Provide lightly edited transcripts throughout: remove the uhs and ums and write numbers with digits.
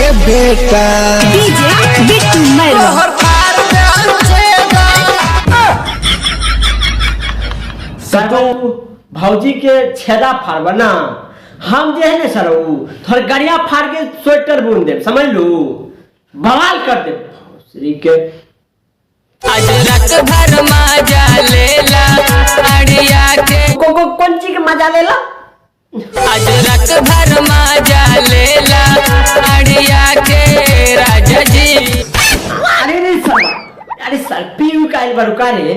के बेटा। डीजे बिट्टू मैरवा। तोहर फाड़ दे छेदा। सर भौजी के छेदा फाड़ब ना हम जे है ने सर, उ थोड़ गड़िया फाड़ के स्वेटर बुन देब, समझ लू, बवाल कर देब भौसरी के। अजरक भर मजा लेला अड़िया के। को को कौन चीज के मजा लेला? अजरक भर मजा लेला अड़िया के राजा जी। अरे रे सर, अरे सर, पीयू का बार का रे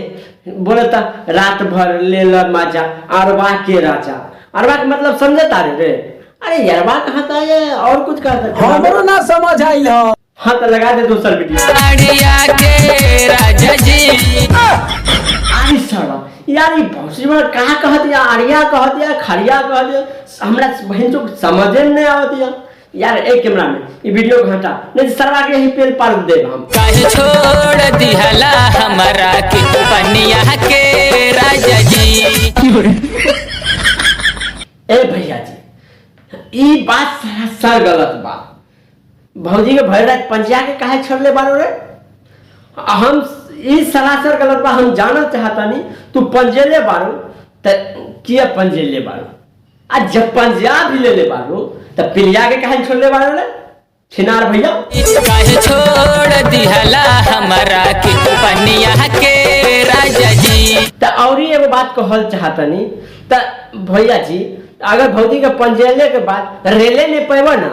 बोलता रात भर ले ल मजा अरवा के राजा। अरवा के मतलब समझता रे रे? अरे अरवा कहा था ये और कुछ कहा था। हमरो ना समझ आइल ह। हाँ, तो लगा दे दोसर वीडियो। अड़िया के राजा जी। अरे सर, यार, ई भौसी वाला कहाँ कहत या आरिया कहत या खरिया कहत या, हमरा बहन चो समझे नहीं आवत या। यार, एक कैमरा में ई वीडियो घंटा नहीं तो सरवा के ही पेल पार देब हम। काहे छोड़ दिहला हमरा के पनिया के राजा जी? ए भैया जी, ई बात सरासर गलत बा। भौजी के भर रात पंजिया के काहे छोड़ले बारो रे? हम ई सरासर गलत बा। हम जानल चाहतानी, तू पंजेले बारो त किया पंजेले बारो? आ जब पंजिया भी ले ले बारो त पिलिया के काहे छोड़ले बारो रे छिनार भैया? काहे छोड़ दिहला हमरा के पनिया के राजा जी? त औरी एगो बात कहल चाहतनी, त भैया जी, अगर भौजी के पंजेले के बाद रेले नहीं पेबा ना,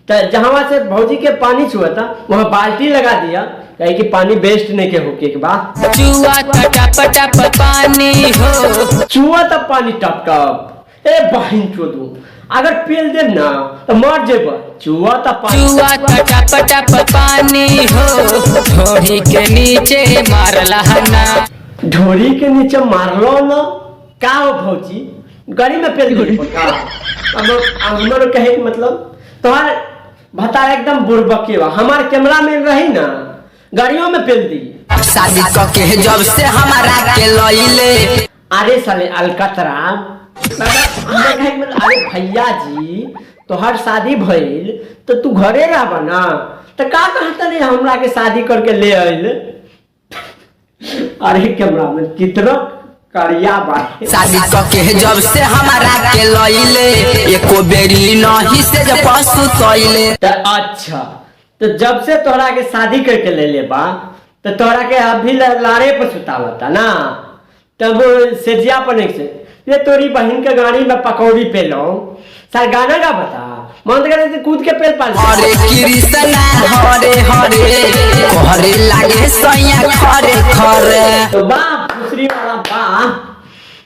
त जहाँ से भौजी के पानी छुअता वहाँ बाल्टी लगा दिया, कहे कि पानी वेस्ट नहीं के होके के बाद। चुआ टप टप पानी हो। चुआ त पानी टप टप। ए बहिन चोदू, अगर पेल देब ना त मर जेब। चुआ त पानी। चुआ टप टप पानी हो, ढोढ़ी के नीचे मारला ना। ढोरी के नीचे मारलो ना का हो भौजी? गाड़ी में पेल दियो का? अब हमरो कहे के मतलब, तोहार भतार एकदम बुड़बके बा। हमार कैमरा में रही ना, गाड़ियों में पेल दी। शादी के जब से हमारा के लइले। अरे साले अलकतरा, हमरा कहे के मतलब, अरे भैया जी, तोहर शादी भइल तो तू घरे रहब ना, त का कहता नहीं हमरा के शादी करके ले आइल? अरे कैमरा में कितना करिया बा। शादी के जब से हमारा के लइले, एको बेरी नहीं से जब पशु तइले। त अच्छा, तो जब से तोहरा के शादी करके ले ले बा तो तोहरा के अभी लारे पर सुतावता ना, तब सेजिया पर नहीं से ये तोरी बहन के गाड़ी में पकौड़ी पेलो सर, गाना गा बता, मन तो करे कूद के पेल पाल। हरे कृष्णा हरे हरे, करे लागे सैया खरे खरे। तो वाह दूसरी वाला वाह।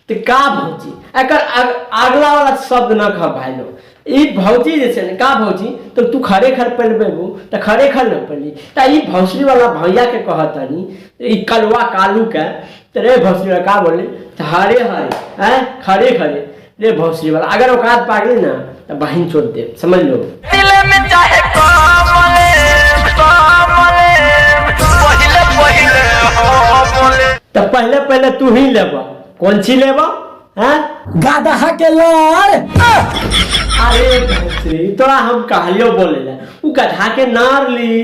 तो का भौजी, एकर अगला वाला शब्द न कह भाई लोग। ई भौजी जे छै ने, का भौजी, तो तू खरे खर पलबेबू त खरे खर न पली। त ई भौसरी वाला भैया के कहतनी, ई कलवा कालू के, त रे भौसरी वाला का बोले त हरे हरे हैं खरे खरे। रे भौसरी वाला, अगर औकात पागली ना त बहिन छोड़ दे, समझ लो। दिल में चाहे कमले कमले, पहिले पहिले हो बोले। त पहले पहले तू ही लेबा, कौन सी लेबा हैं? गदहा के लड़। अरे भोसड़ी, तोरा हम कहलियो बोले ला, उ गधा के नार ली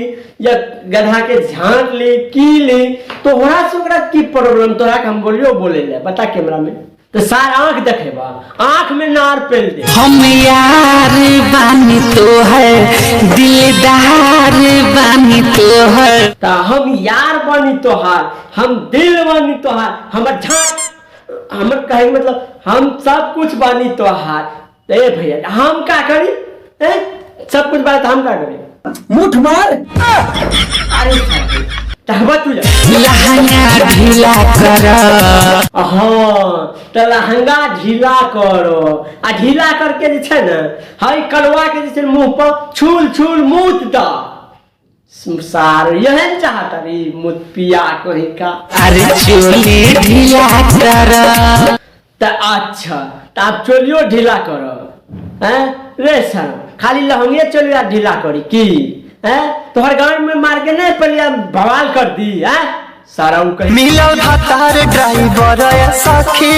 या गधा के झांक ली की ली, तोहरा से ओकरा की प्रॉब्लम? तोरा के हम बोलियो बोले ला, बता कैमरा में तो सार आंख देखेबा, आंख में नार पेल दे। हम यार बानी तोहर, दिलदार बानी तोहर। ता हम यार बनी तोहार, हम दिल बनी तोहार, हमर झांक, हमर कहे के मतलब हम सब कुछ बनी तोहार। तो ए भैया, हम का करी? ए सब कुछ बात हम का करी? मुठ मार। अरे तहबा तू जा। लहंगा ढीला कर। हाँ, तऽ लहंगा ढीला करो आ ढीला करके जे छै ने, हई कलवा के जे छै मुंह पर छूल छूल मूत द सार, यहन चाहता रे मुत पिया कहीं का। अरे चोली ढीला कर। तऽ अच्छा, तऽ आब चोलियो ढीला करो हैं रे सर? खाली लहंगे चोलिया ढीला करी की हैं? तोहर गांव में मार के नहीं पलिया बवाल कर दी हैं सारा उ कहीं। मिलल भतार ड्राइवर ए सखी,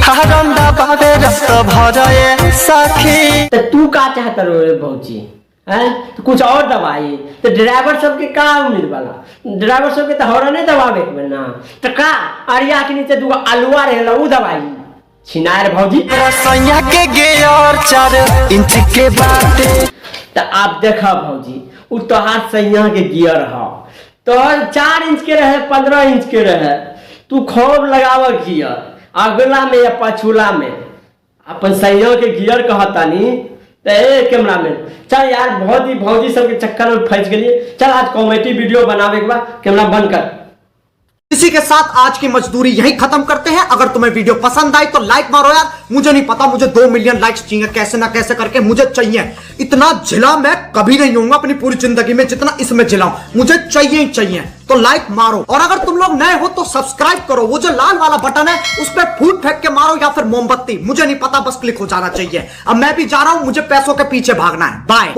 हरम दबावे रस्त भर ए सखी। तो तू का चाहता रो रे भौजी? हैं तो कुछ और दबाई तो ड्राइवर सबके का उम्मीद वाला, ड्राइवर सबके तो हॉर्न नहीं दबावे के बा ना, तो का अरिया के नीचे दूगो आलुआ रहेला उ दबाई छिनार भौजी। सैया के गियर 4 इंच के बाटे। तो आप देखा भौजी उ तोहार सैया के गियर ह, तोहर 4 इंच के रहे 15 इंच के रहे, तू खूब लगाव गियर अगला में या पछुला में, अपन सैया के गियर कहतानी। तो ए कैमरा मैन चल यार, बहुत ही भौजी सबके चक्कर में फंस गेलिए। चल आज कॉमेडी वीडियो बनावे के बाद कैमरा बंद कर। इसी के साथ आज की मजदूरी यहीं खत्म करते हैं। अगर तुम्हें वीडियो पसंद आई तो लाइक मारो यार, मुझे नहीं पता, मुझे 2 मिलियन लाइक्स चाहिए, कैसे ना कैसे करके मुझे चाहिए। इतना झिला मैं कभी नहीं होऊंगा अपनी पूरी जिंदगी में जितना इसमें झिला हूं, मुझे चाहिए ही चाहिए, तो लाइक मारो। और अगर तुम लोग नए हो तो सब्सक्राइब करो, वो जो लाल वाला बटन है उस पर फूट फेंक के मारो या फिर मोमबत्ती, मुझे नहीं पता, बस क्लिक हो जाना चाहिए। अब मैं भी जा रहा हूं, मुझे पैसों के पीछे भागना है। बाय।